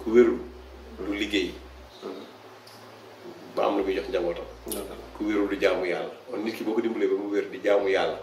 ku wérul du liggéey ba am lu muy jox njabootam. ku wérul du jaamu yàlla kon nit ki boo ko dimbalee ba mu wér di jaamu yàlla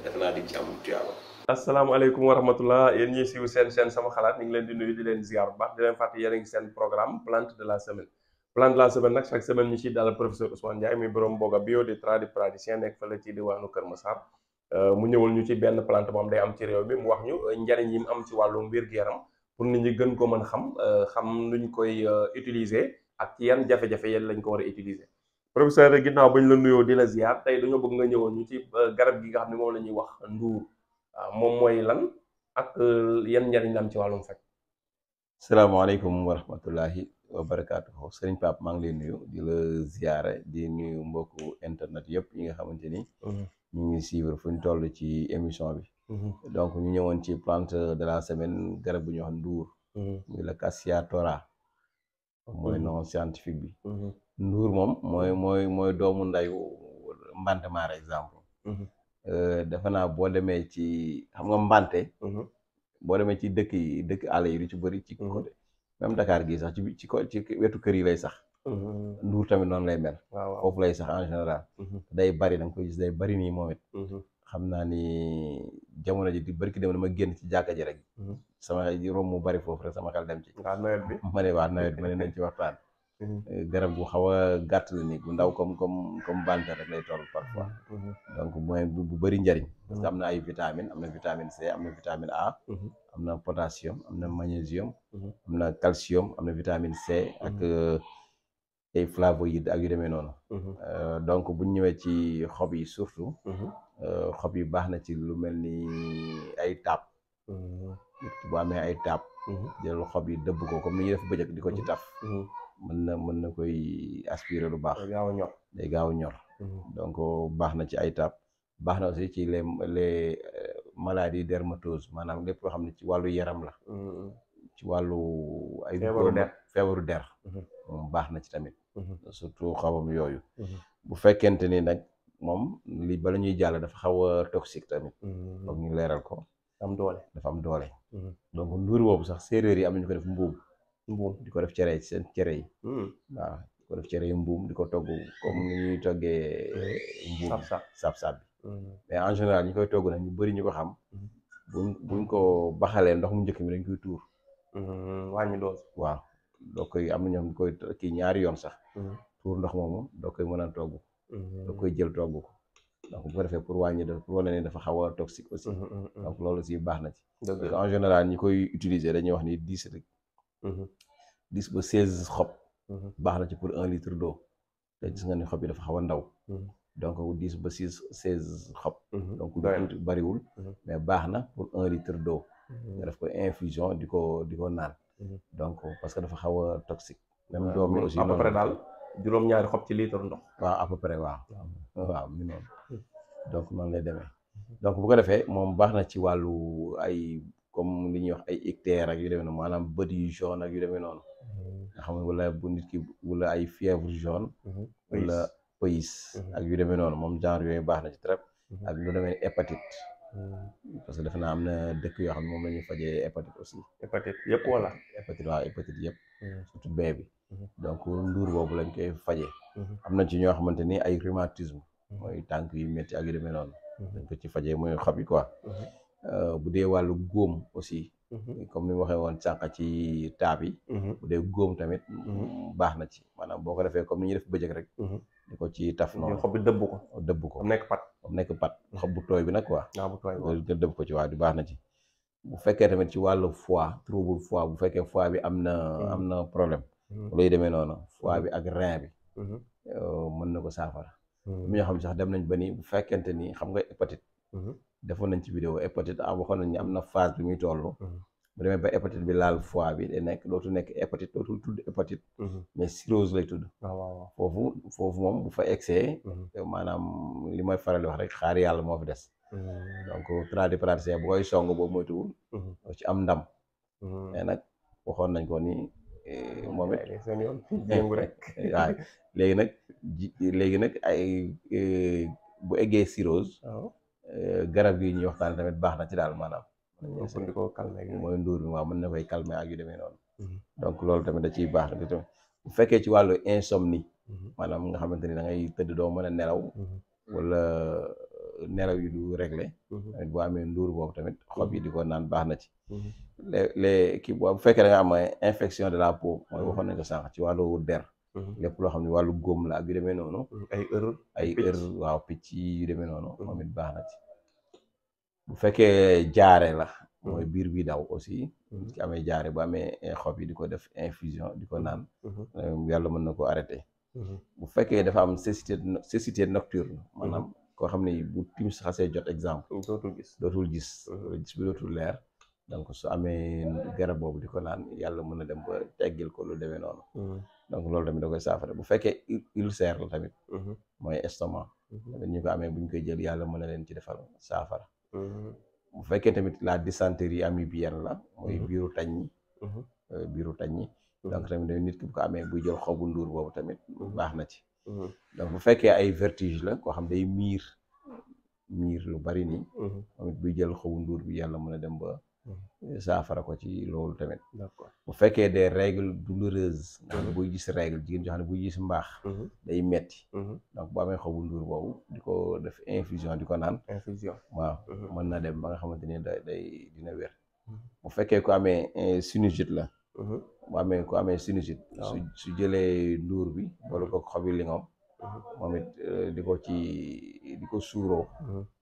defe naa di ci am tuyaaba. asalaamaaleykum wa rahmatullah yéen ñiy siiw seen sama xalaat ñu ngi leen di nuyu di leen ziar bu baax di leen fàttali yéen a ngi seen programme plante de la semaine. plante de la semaine nag chaque semaine ñu ciy dalal professeur Ousmane Ndiaye muy borom Boga bio di tradipraticien nekk fële ci diwaanu Kër Massar mu ñëwal ñu ci benn plante moom day am ci réew mi mu wax ñu njariñ yi mu am ci wàllum wér-gu-yaram pour nit ñi gën ko mën xam nuñ koy utiliser ak ci yan jafe-jafe yéen lañ ko war a utiliser. professeur ginnaaw bañ la nuyoo di la ziar tey dañoo bëgg nga ñëwoon ñu ci garab gi nga xam ne moom la ñuy wax nduur waaw moom mooy lan ak yan njariñ la am ci wàllum faj. salaamaaleykum wa rahmatullahi wa barakaatuhu sëriñ Pape maa ngi lay nuyu di la ziare di nuyu mbokku internet yëpp yi nga xamante ni ñu ngi suivre fu ñu toll ci émission bi donc ñu ñëwoon ci plante de la semaine garab bu ñuy wax nduur muy la Cassia tora mooy nom scientifique bi nduur moom mooy doomu ndayu mbante par exemple defe naa boo demee ci xam nga mbante boo demee ci dëkk àll yi du ci bëri ci côté même Dakar gii sax ci wetu kër yi lay sax nduur tamit noonu lay mel foofu lay sax en général day bari da nga koy gis day bari nii moom it xam naa ni jamono ji di bari ki dem dama génn ci jàkka ji rek sama romb mu bari foofu rek sama xel dem ci nawet bi ma ne waa nawet ma ne nañ ci waxtaan garab gu xaw a gàtt la ni bu ndaw comme bante rek lay toll parfois donc mooy bu bëri njariñ parce que am na ay vitamine am na vitamine C am na vitamine A am na potassium am na magnésium am na calcium am na vitamine C ak ay flavonoïdes ak yu demee noonu donc buñ ñëwee ci xob yi surtout xob yi baax na ci lu mel ni ay taab nit ki bu amee ay taab jël xob yi dëbb ko comme ni ñuy def bëjëk di ko ci taf mën na koy aspirer lu baax day gaaw a ñor donc baax na ci ay taab baax na aussi ci les maladies dermatose maanaam lépp loo xam ne ci wàllu yaram la ci wàllu ay feebaru der moom baax na ci tamit surtout xawam yooyu bu fekkente ni nag moom li bala ñuy jàll dafa xaw a toxique tamit foog ñu leeral ko dafa am doole donc nduur boobu sax séeréer yi am nañu ko def mbuum di ko def cere ci seen cere yi waaw di ko def cere yi mbuum di ko togg comme ni ñuy toggee mbuum sab-sab bi mais en général ñi koy togg nag ñu bëri ñu ko xam buñ ko baxalee ndox mu njëkk mi dañ koy tuur wàññi doos waaw doo koy am na ñoom koy kii ñaari yoon sax tuur ndox moomu doo koy mën a togg doo koy jël togg ko donc bu ko defee pour wàññi def pour wane ne dafa xaw a toxique aussi donc loolu aussi baax na ci parce que en général ñi koy utiliser dañuy wax ni 10 rek 10 ba 16 xob baax na ci pour 1 litre d'eau te gis nga ni xob yi dafa xaw a ndaw donc 10 ba 16 xob donc du bariwul mais baax na pour 1 litre d'eau nga def ko infusion di ko naan donc parce que dafa xaw a toxique même doom yi aussi à peu près daal juróom-ñaari xob ci litre ndox waaw à peu près waaw mi noonu donc noonu lay demee donc bu ko defee moom baax na ci wàllu ay comme li ñuy wax ay ictère ak yu demee noonu maanaam bët yu jaune ak yu demee noonu nga xam ne wala bu nit ki wala ay fièvre jaune wala pays ak yu demee noonu moom genre yooyu baax na ci trop ak lu demee hépatite parce que defe naa am na dëkk yoo xam ne moom la ñuy fajee hépatite aussi hépatite yëpp wala hépatite yëpp surtout B bi donc nduur boobu lañ koy fajee am na ci ñoo xamante ni ay rhumatisme mooy tànk yu métti ak yu demee noonu dañ ko ci fajee mooy xob yi quoi bu dee wàllu góom aussi comme ni ma waxee woon sànq ci taab yi bu dee góom tamit baax na ci maanaam boo ko defee comme ni ñuy def bëjëk rek di ko ci taf noonu xob bi dëbb ko mu nekk pat xob bu tooy bi nag quoi nga dëbb ko ci waa di baax na ci bu fekkee tamit ci wàllu foie trouble foie bu fekkee foie bi am na problème luy demee noonu foie bi ak rein bi mën na ko saafara mi ñoo xam sax dem nañ ba ni bu fekkente ni xam nga hépatite defoon nañ ci vidéo hépatite waxoon nañ ni am na phase bi muy toll bu demee ba hépatite bi laal foie bi day nekk dootul nekk hépatite dootul tudd hépatite mais cirrhose lay tudd foofu moom bu fa egsee maanaam li may faral di wax rek xaar yàlla moo fi des donc tradipraticien bu koy song boobu moytuwul ci am ndam mais nag waxoon nañ ko ni moom it seen yoon jéngu rek waaw léegi nag ay bu eggee cirrhose garab yi ñuy waxtaan tamit baax na ci daal maanaam di ko calmer mooy nduur bi waaw mën na koy calmer ak yu demee noonu donc loolu tamit da ciy baax di tamit bu fekkee ci wàllu insomnie maanaam nga xamante ni da ngay tëdd doo mën a nelaw wala nelaw yi du réglé tamit boo amee nduur boobu tamit xob yi di ko naan baax na ci les kii bu fekkee da nga am infection de la peau mooy waxoon nañ ko sànq ci wàllu der lépp loo xam ne wàllu góom la ak yu demee noonu ay heure waaw picc yu demee noonu moom it baax na ci bu fekkee jaare la mooy biir bi daw aussi ci amee jaare bu amee xob yi di ko def infusion di ko naan yàlla mën na ko arrêté bu fekkee dafa am cécité nocturne maanaam koo xam ne bu timis xasee jot exemple dootul gis bi dootul leer donc su amee garab boobu di ko naan yàlla mën na dem ba teggil ko lu demee noonu donc loolu tamit da koy saafara bu fekkee ulcère la tamit mooy estomac tamit ñu ko amee bu ñu koy jël yàlla mën na leen ci defal saafara bu fekkee tamit la dysenterie amibienne la mooy biiru taññi donc tamit nit ki bu ko amee buy jël xobu nduur boobu tamit baax na ci donc bu fekkee ay vertige la koo xam day miir lu bari nii tamit buy jël xobu nduur bi yàlla mën a dem ba saafara ko ci loolu tamit bu fekkee des règles douloureuses nga xam ne buy gis règle jigéen joo xam ne buy gis mbaax day metti donc bu amee xobu nduur boobu di ko def infusion di ko naan waaw mën na dem ba nga xamante ni dina wér bu fekkee ku amee sinusite la bu amee sinusite su jëlee nduur bi wala ko xobi lingom moom it di ko suuroo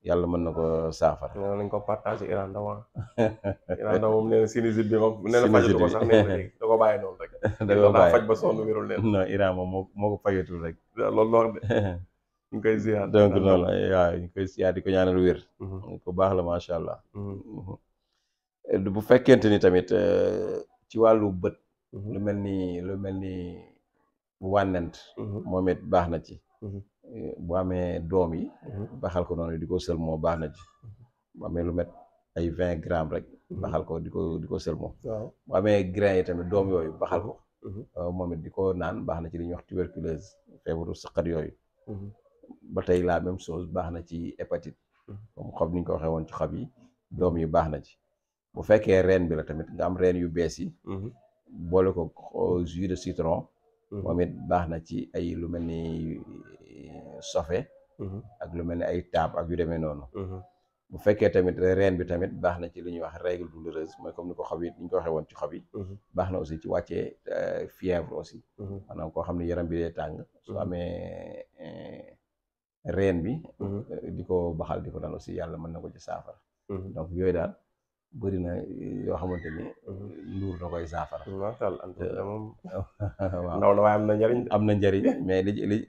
yàlla mën na ko saafara nañ ko partagé Iran Ndaw moom nee na sinusite bi moom nee na fajatu ko sax nee na léegi da ko bàyyi noonu rek da ko bàyyi faj ba sonn wérul leen non Iran moom moo ko fajatul rek loolu loolu de ñu koy ziar donc noonu waaw ñu koy ziar di ko ñaanal wér ko baax la macha allah bu fekkente ni tamit ci wàllu bët lu mel ni wànnent moom it baax na ci bu amee doom yi baxal ko noonu di ko sël moo baax na ci bu amee lu met ay 20 grammes rek baxal ko di ko sël moo bu amee grain yi tamit doom yooyu baxal ko moom it di ko naan baax na ci li ñuy wax tuberculose feebaru sëqat yooyu ba tey la même chose baax na ci hépatite comme xob ni ñu ko waxee woon ci xob yi doom yi baax na ci bu fekkee reen bi la tamit nga am reen yu bees yi boole ko jus de citron moom it baax na ci ay lu mel ni sofe ak lu mel ni ay taab ak yu demee noonu bu fekkee tamit reen bi tamit baax na ci li ñuy wax règle douloureuse mooy comme ni ko xob yi ni ñu ko waxee woon ci xob yi baax na aussi ci wàccee fièvre aussi maanaam koo xam ne yaram bi dee tàng su amee reen bi di ko baxal di ko daan aussi yàlla mën na ko ci saafara donc yooyu daal bëri na yoo xamante ni nduur da koy saafara macha allah moom waaw ndaw la waaye am na njariñ mais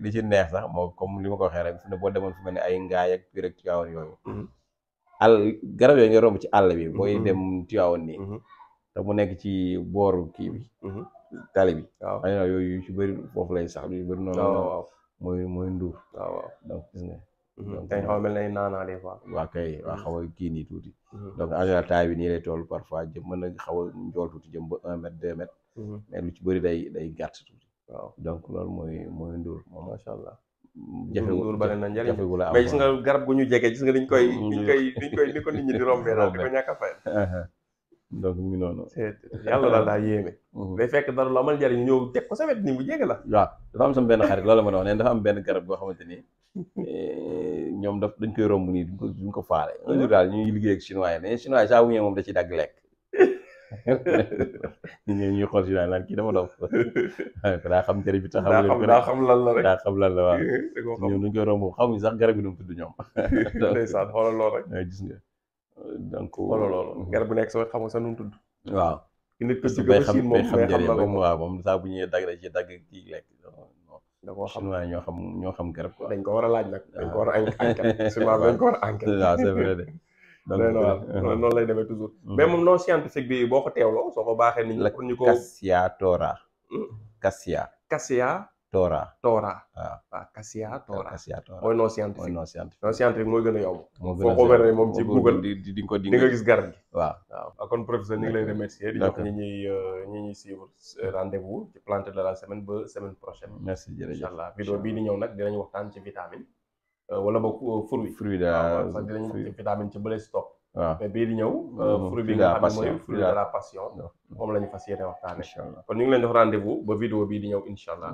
li ci neex sax moo comme li ma ko waxee rek fi ne boo demoon fu mel ne ay ngaay ak pir ak Tiwaawan yooyu garab yooyu nga romb ci àll bi booy dem Tiwaawan nii te mu nekk ci booru kii bi tali bi waaw xëy na yooyu yu ci bëri foofu lay sax yu bëri noonu mooy nduur waaw donc gis nga tey xaw mel ne naanaa des fois waa kay waa xaw a kii nii tuuti donc en général taille bi nii lay toll parfois jëm mën na xaw a njool tuuti jëm ba 1 mètre 2 mètres mais lu ci bëri day gàtt tuuti waaw donc loolu mooy nduur moom macha allah nduur bari na njëriñ jafewul a am mais gis nga garab gu ñu jege gis nga liñ koy ni ko nit ñi di rombee daal di ko ñàkk a fay donc mu ngi noonu yàlla daal daa yéeme day fekk dara lu amal njëriñ ñëw teg ko sa wet nii bu jege la waaw dafa am sama benn xarit loolu la ma wax ne dafa am benn garab boo xamante ni ñoom dañ koy romb nii duñ ko faale un jour daal ñuy liggéey ak chinois yi mais chinois yi saa bu ñëwee moom da ci dagg lekk ñuy xool chinois yi naan kii dama dof daa xam njëriñ bi tax daa xam lan la rek daa xam lan la waaw ñoom dañ koy romb xamuñ sax garab yi nu mu tudd ñoom ndeysaan xoolal lool rek gis nga donc xoolal lool garab bu nekk sa xam nga sa nu mu tudd waaw nit ko ci bay xam njëriñ waaw moom saa bu ñëwee dagg da ci dagg kii lekk da koo xam waaye ñoo xam garab quoi dañ ko war a laaj nag dañ ko war a enquête souvent dañ ko war a enquête waaw c'est vrai de donc noonu lay demee toujours mais moom non scientifique bi boo ko teewloo soo ko baaxee nit ñi pour ñu ko Cassia tora Toora waaw Cassia Toora Cassia tora mooy non scientifique mooy gën a yomb foo ko wéree moom ci Google di nga gis garab gi waaw kon professeur ñu ngi lay remercier di jox ñi ñuy suivre rendez-vous ci Plantes de la semaine ba semaine prochaine merci jërëjëf incha allah vidéo bii di ñëw nag dinañ waxtaan ci vitamine wala ba fruit fruit dinañ ci vitamine ci bële stop waaw mais bii di ñëw fruit bi nga xam ne mooy fruit de la passion moom la ñu fas yéene waxtaane incha allah kon ñu ngi leen jox rendez-vous ba vidéo bii di ñëw incha allah